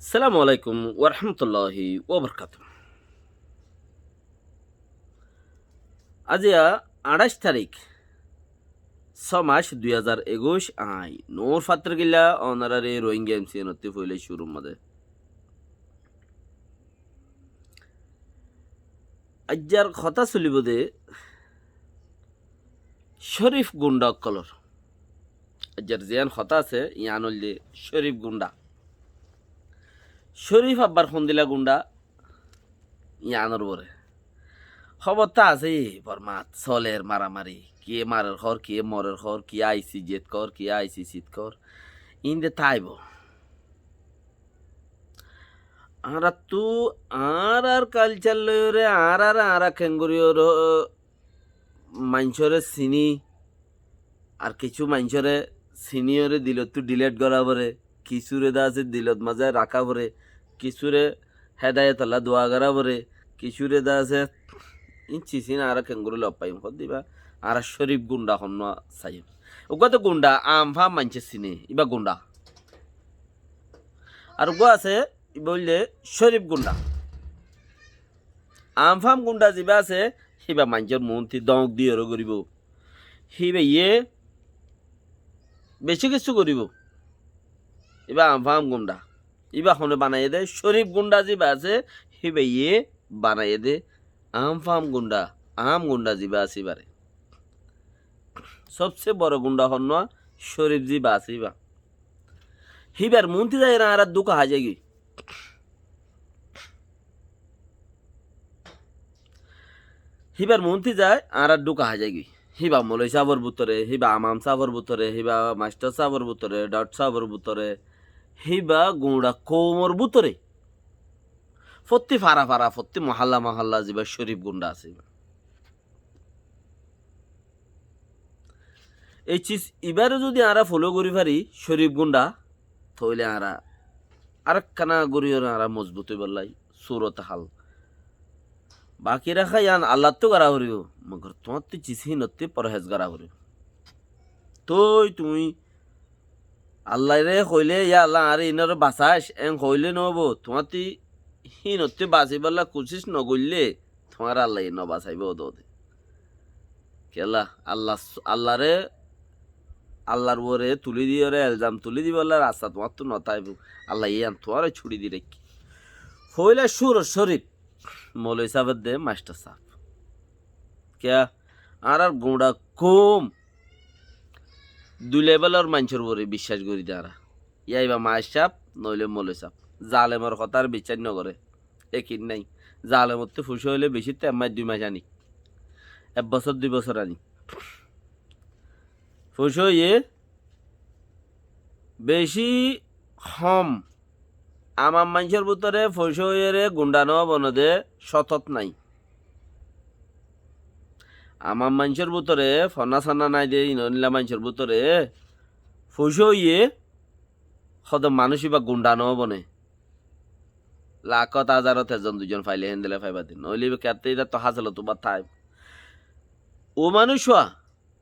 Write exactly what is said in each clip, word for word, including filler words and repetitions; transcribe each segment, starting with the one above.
Assalamu alaikum warahmatulláhi wabarakátuhu. Aijja añçáic tarík, só mac, dui házar ekuic, añí Nur Fatrikilla, ónoráre Rohingya M C N ottú foila cúrur mazé. Aijjar hotá solibó de córif gundha ókkolor. Aijjar ziyán hotá asé, yián óilde córif gundha. Córif abbar hondila gundha, yiánor uore. Hóbor tó asé, Bormat soler maramari. Kiyé marer hoór, kiyé morer hoór, kiyé I C J t hoór, kiyé I C C t hoór. Inde táibo. Añáráttu añárar kalcár loiyóre, añáráre añára keéngoríyoré maincóre siní, ar kissú maincóre siníyoré dilottú dhilét gorá foré, kissúre de asé dilot mazé raká foré, kissúre hédayetolla dua gorá foré, kissúre de asé ín cisín añára keéngorí lof faiyum hoódde íba, añára córif gundha honnúa saiyum. Uggúa to gundha, am fam maincé siné, íba gundha. Ar uggúa asé, íba óilde córif gundha. Am fam gundha zibá asé, híba maincór muúntu dóñk diyóre goríbo. Híbaye bicí kissú goríbo. Íba am fam gundha. Íba hone banaiyé dé, córif gundha zibá asé, híbaye banaiyé dé. Am fam gundha, am gundha zibá asé íbaré. Sobse boro gundha honnúa, córif zibá asé íba. Híbar muúntu zaiyóre añára dúka hái zaigói. Híbar muúntu zai añára dúka hái zaigói. Híba moloi sáfor bútore, híba amam sáfor bútore, híba maistor sáfor bútore, dhot sáfor bútore, híba guñça koumor bútore. Fottí fara fara, fottí mohálla mohálla zibá córif gundha asé íba. Ei cis ibáre zudi añára foló gorí fari, córif gundha, tóile añára arekkána goríyoré añára mozbut óibolla surot hál. Baki raká yián Allattú gorá foribó, mogor tuáñttú cis hínottú forhez gorá foribó. Tói tuñí Allaré hoilé, "Ya Allah, añáre inoré basaic," en hoilé noóibo. Tuáñttú hínottú basibálla kucíc nogoillé, tuáñre Allaye nobasaibó de. Kiyólla, Allah, Allaré, Allar uore tulí diyoré elzam tulí dibálla rasta tuáñttú notáibo. Allaye yián tuáñre cúri di raikké. Foila cúrot córif, moloi sáf edde maistor sáf. Kiyá? Añárar guñça koum dui lebelor maincór uore biccác gorí de añára. Ya íba maistor sáf, noóile moloi sáf. Zalemor hotár biccác nogoré. Ekin nái. Zalemottú fucá óile bicí to ek maic dui maic aní. Ek bosór dui bosór aní. Fucá óiye bicí hom. Amam maincór bútore fucá óiyeré gundha noóbone de cótot nái. Amam maincór bútore fona sana nái de, ino nila maincór bútore fucá óiye hodde manúic íba gundha noóbone. Lakót, házarot ezzon duizon faile héndilla faiba de. Noóile íba kiyáttu, ítattú hásilot ubar táibo. Ó manúic uá,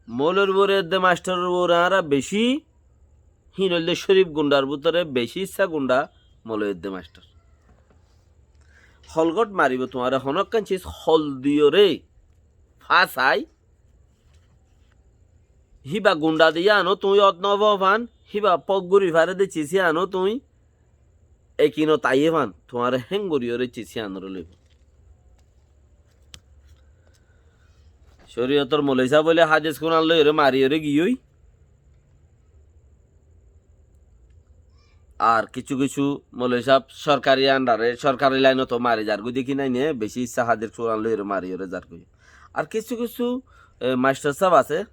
molor uore edde maistoror uore añára bicí, híin óilde córif gundhar bútore bicí issá gundha moloi edde maistor. Holgot maribó tuáñre, honókkan cis hol diyoré fásai, híba gundha de yíano tuñí ot nofofán, híba pók gorí fare de cis yíano tuñí ekinot aiyé fán, tuáñre héng goríyoré cis yíanoré loibó. Córiyotor moloi sáf óile hádis Kuran loiyóre mariyóre giyói. Ar kissú kissú moloi sáf sorkari andare, sorkari lainot mari zargói de ki nái né, bicí issá hádis Kuran loiyóre mariyóre zargói. Ar kissú kissú, e, maistor sáf asé,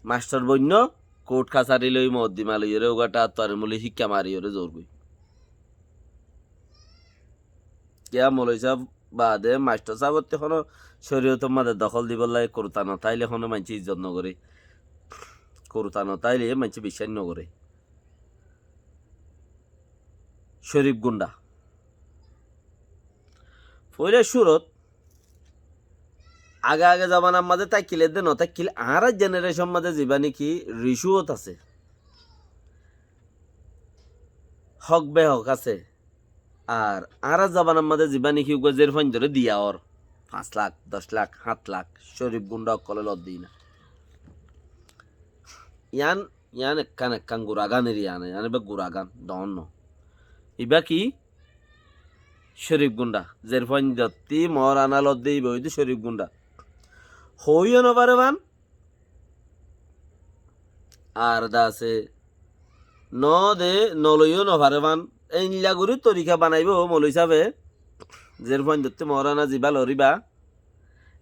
maistor boinno, kout kasari loi, moddima loiyóre, uggúa thattú ar mulí híkka mariyóre zorgói. Kiyá moloi sáf baade maistor sáfottú honó córiyotor mazé dohól dibálla kuruta notáile honó maincé izzot nogoré. Kuruta notáile maincé biccác nogoré. Córif gundha. Foila cúrot age age zobanar mazé táikkil edde notáikkil, añárar jenerecon mazé zibá néki ricúot asé, hók behók asé, Ar añárar zobanor mazé zibá niki uggúa zerfuaindóre diya ór, fañs lak, doc lak, háñt lak, córif gunda ókkolé lodde iín. Yián, yián ekkán ekkán guragan eri yián, yián ibá guragan, doón no. Ibá ki? Córif gunda. Zerfuaindottí moór ana lodde ibá óilde córif gunda. Hoóiyo nofaré fán, ar dase no de, noloiyo nofaré fán. Eilla gorí torika banaibóu moloi sáfe, zerfuaindottí moór ana zibá loribá,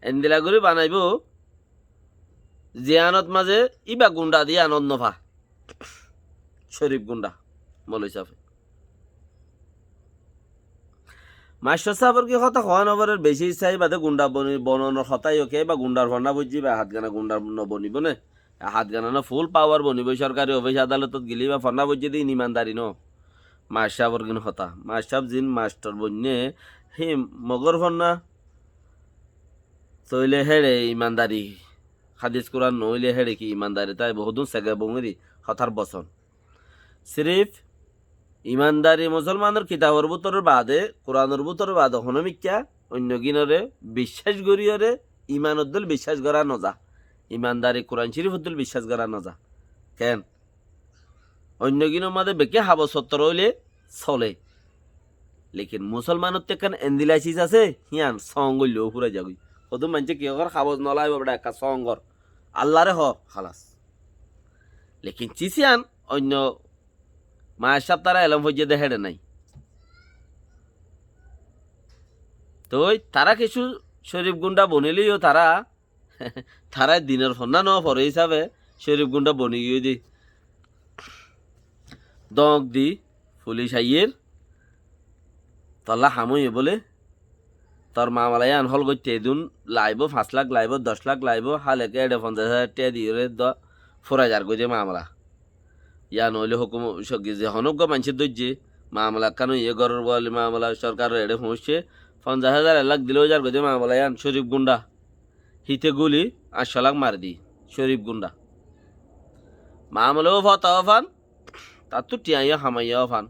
endila gorí banaibóu, ziyánot mazé íba gunda de yíanot nofá. Córif gunda, moloi sáfe. Mastor sáfor ki hotá hoóa noforér, beci issá ibá de gunda boni-, bononor hotá yó, kiyá ibá gundar fonná foijjé, ibá hátgana gundar nobonibó né. Hátgana no, ful pawar bonibó, sorkari ofis adalotot gelé ibá fonná foijjé de, iín imandari no. Mastor sáfor gin hotá. Mastor sáf zin mastor boinné, hí mogór fonná, tóile héçe imandari. Hádis Kuran noóile héçe ki imandari táibo? Hodún sege bongiri hotár bosón. Sirif imandari musolmanor kitabor bútore baade, Kuranor bútore baade honómikká oinno gínoré biccác goríyoré imanor dóil biccác gorá nozá. Imandari Kuran Círifor dóil biccác gorá nozá. Keén? Oinno gínor mazé bekkí habos fottor óile sole. Lekin musolmanottú ekkán endila sis asé, híyan song óileó fúrai zagói. Hodún maincé ki hoór, habos nolaibó beça, ekká song ór. Allaré hoó, halas. Lekin sis yián oinno mastor sáf tará elóm foijjé de héçe nái. Toi tará kessú córif gunda boniléyo tará Tará dinor fonná noforé hísafe córif gunda boni giyói de. Dóñk di, fulic aiyér, tolla ham óiye bóle, tor mamala yían hól goitté edún laibó, fañs lak laibó, doc lak laibó, hále ke eçe fonzaic házar tiañ diyóre do-, furai zargói de mamala. Yían óile hókum, sógi ze honó uggúa maincé dóijje, mamala ekkán óiye, góror buwali mamala, sorkaror eçé foóñicce, fonzaic házar ek lak dile ói zargói de mamala yían, córif gunda. Híte gúli añctho lak mari di, córif gunda. Mamala ó fota ó fan, tattú tiañ ó hamaiya ó fan.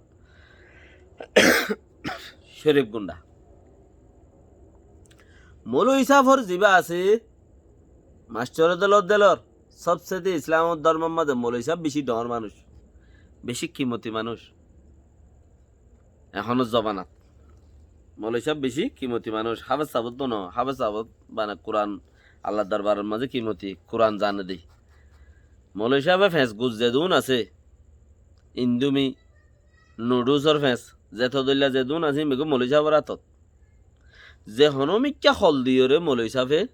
Córif gunda. Moloi sáfor zibá asé, mastor delor delor, sobsedi Islam dórmor mazé moloi sáf beci dhoóñr manúic, beci kimoti manúic. Ehónor zobanat moloi sáf beci kimoti manúic. Háfes sáf ottu no, háfes sáf ot bana Kuran Allar dorbaror mazé kimoti, Kuran zane de. Moloi sáfe feñs gus zedún asé, Indumi, nudusor feñs, zeto dóilla zedún asé, ín beggún moloi sáfor átot. Ze honó mikká hol diyóre moloi sáfe,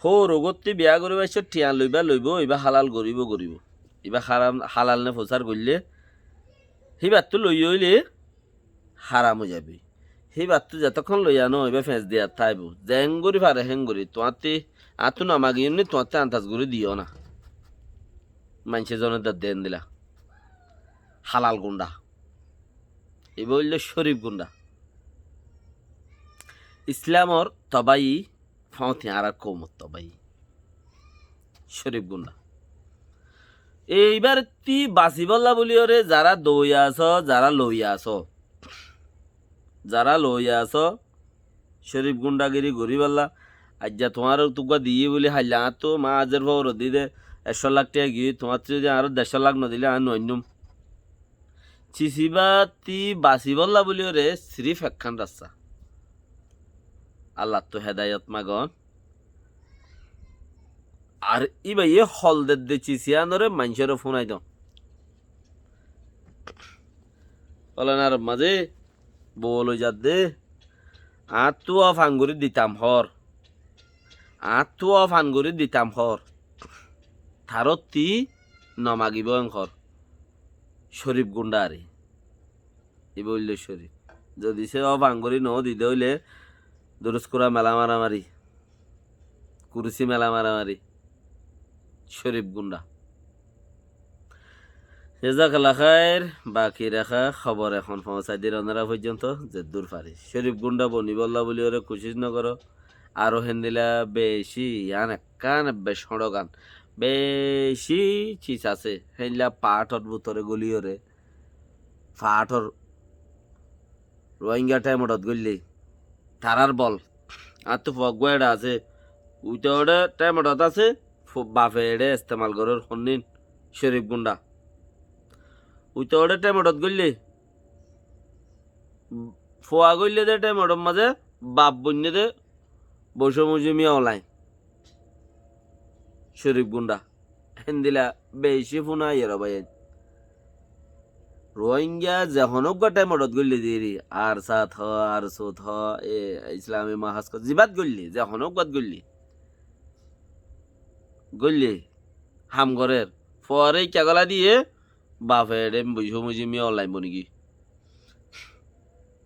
hóur ugótti biyá goríbar cót thiañ loibá loibó, ibá hálal goríbou goríbou. Ibá háram, hálal né fusár goillé, híbattú loiyé óile háram ói zaibói. Híbattú zetókkon loiya no, ibá feñs diyat táibou. Zeén gorí fare héen gorí, tuáñtti, añáttu no magiyónni, tuáñtti antas gorí diyó na. Maincé zone dedde endila. Hálal gunda. Ibá óilde córif gunda. Islamor tobai fóñti añárar koumor tobai. Córif gunda. Eibárettí basibólla bóliyoré zará dóiya asó, zará loiya asó. Zará loiya asó, córif gundagiri goríbolla, aijja tuáñre uggúa diyí bóli hailla añáttu, ma azer fóoroddi de, ekcó lak thiañ giyói, tuáñttú zodi añáre deccó lak nodilé aññí nuainnúm. Cisibáttí basibólla bóliyoré siríf ekkán rasta. Allattú hedayot magon. Ar íbayé hol dedde cis yíanoré maincóre fúnai don. Ólanar mazé bou loi zadde, añáttu óf angurí ditam hoór. Añáttu óf angurí ditam hoór. Tarótti nomagibó en hoór. Córif gundá ari. Ibá óilde córif. Zodi sé óf angurí no dide óile durus kura mela maramari, kursi mela maramari. Córif gundá. Jazakallah khair, baki raká hóbor ehón foóñsai dir onora foijjonto zeddúr fari. Córif gundá bonibólla bóliyoré kucíc no goró. Aró héndila beci, yián ekkán ebbe cóñçogan. Beci cis asé, héndila paáthor bútore gúliyoré. Faáthor Ruáingga thaimot góille, tarár bol. Añáttu fua eggúa eçe asé, uite oçé thaimot asé, fu-, bafe eçé estemal gorér honnín, corif gundha. Uite oçé thaimot góille, fua góille dé thaimot mazé, baf boinné dé, boicómmo zimiya olain. Corif gundha. Héndilla beci fúna aiyér báiyain. Ruáingga ze honó uggúa thaimot góille deri, ARSA-t hoó, ARSO-t hoó, e, Islami Mahaz hoó, zibát góille, ze honó uggúat góille. Góille, ham gorér. Fuaré ikká gola diyé, bafe eçé boicómmo zimiya olain bonigiyói.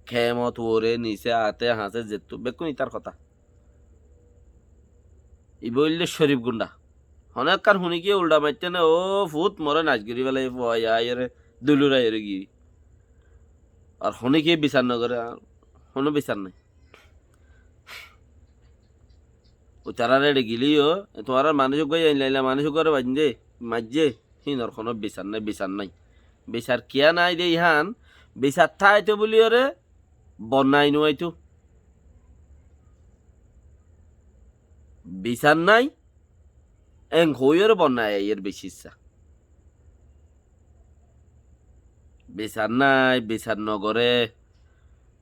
Kemot uore, nise, ate, hañse, zettú, bekkún itar hotá. Ibá óilde corif gundha. Honó ekkán hunikiyé uldha maitté né, "Ó fut, moré naic gorí félaiye, fua ya aiyóre, dulur aiyóre giyói." Ar hunikiyé bisar nogoré, ar honó bisar nái. Utaráre eçe gilíyo, tuáñrar manúic uggúa, ailla ailla manúic uggúare maijjé, maijjé, hínor honó bisar nái, bisar nái. Bisar kiyá nái dé iháan, bisar táito bóliyoré, bonnai nuáito. Bisar nái, en hoóiyoré bonnai aiyér beci issá. Bisar nái, bisar nogoré,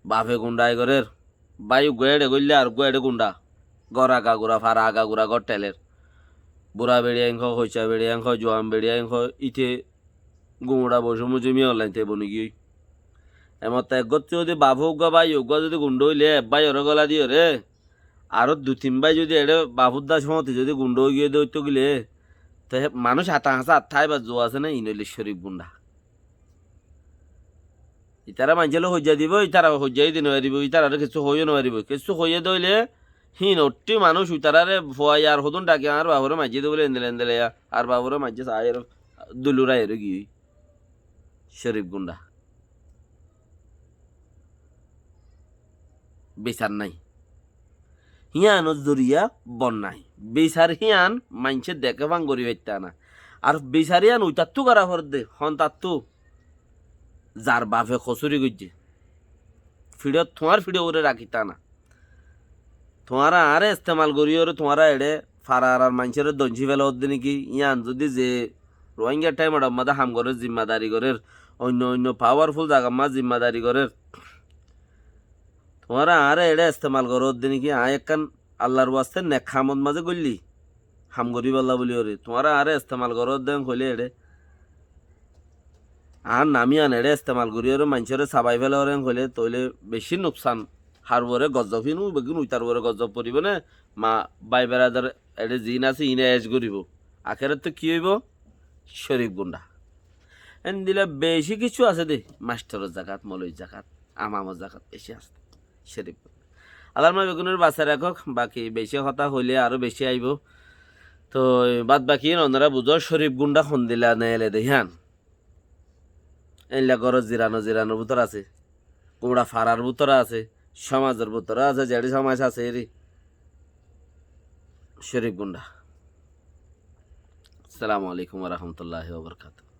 bafe gundhai gorér. Bái uggúa eçe góille ar uggúa eçé gundha. Gór agagura, fara agagura gór thelér. Bura beçiyain hoó, hoica beçiyain hoó, juan beçiyain hoó, íte gumura boicómmo zimiya olain te bonigiyói. Emotta ek gótti zodi bafó uggúa báiyo uggúa zodi gundha óile, ek báiyoré gola diyoré, aró dui tin bái zodi eçé bafór dá cómoti zodi gundha óigiyé dé óitto gile, te manúic hata hañsá ar táibar zuwa asé né, iín óile corif gundha. Itará maincóre hoijja dibou, itará hoijja di nofaribóu, itararé kessú hoiyó nofaribóu. Kessú hoiyé dé óile, híin ottí manúic itaráre fua ya ar hodún dhaki añár baforé maijjé dé bóli endilla endilla ya, ar baforé maijjé saá aiyóre dulur aiyóre giyói. Corif gundha. Bisar nái. Híanor zoriya bonnai. Bisar hían maincé deké fán gorí faittá na. Ar bisar hían uitattú gorá foredde, hontattú? Zar bafe kosúri goijjé. Fiçót, tuáñr fiçó uore rakítá na. Tuáñra añáre estemal goríyoré tuáñra eçé fara arar maincóre doncí féla ódde néki? Yían zodi ze Ruáingar thaimot ammá de ham gorér, zimmadari gorér, oinno oinno pawarful zagar mazé zimmadari gorér, tuáñra añáre eçé estemal goró ódde néki? Aññí ekkán Allar wasté nek hamot mazé góilli, ham goríbolla bóliyoré tuáñra añáre estemal goró ódde hoilé eçé, añár nam yían eçé estemal goríyoré maincóre sabai féla óre hoilé, tóile bicí nuksan. Har uore gozzob, híin beggún uitar uore gozzob foribó né? Ma bái beradar eçé ziín asé, iíne ec goríbou. Akérottú ki óibou? Corif gundha. Endilla bicí kessú asé dé, mastoror zagat, moloir zagat, amamor zagat bicí asé dé. Corif gundha. Allar ma beggúnore basai rakók, baki bicí hotá hoilé aró bicí aibóu. Toi bad baki iín onora buzó, corif gundha hondilla neele de hían. Eilla góror zirano ziranor bútore asé, gumra farar bútore asé, cómazor bútore asé, zeçé cómaz asé eri. Corif gundha. Assalamu alaikum wa rahmatullahi wa barakatuhu.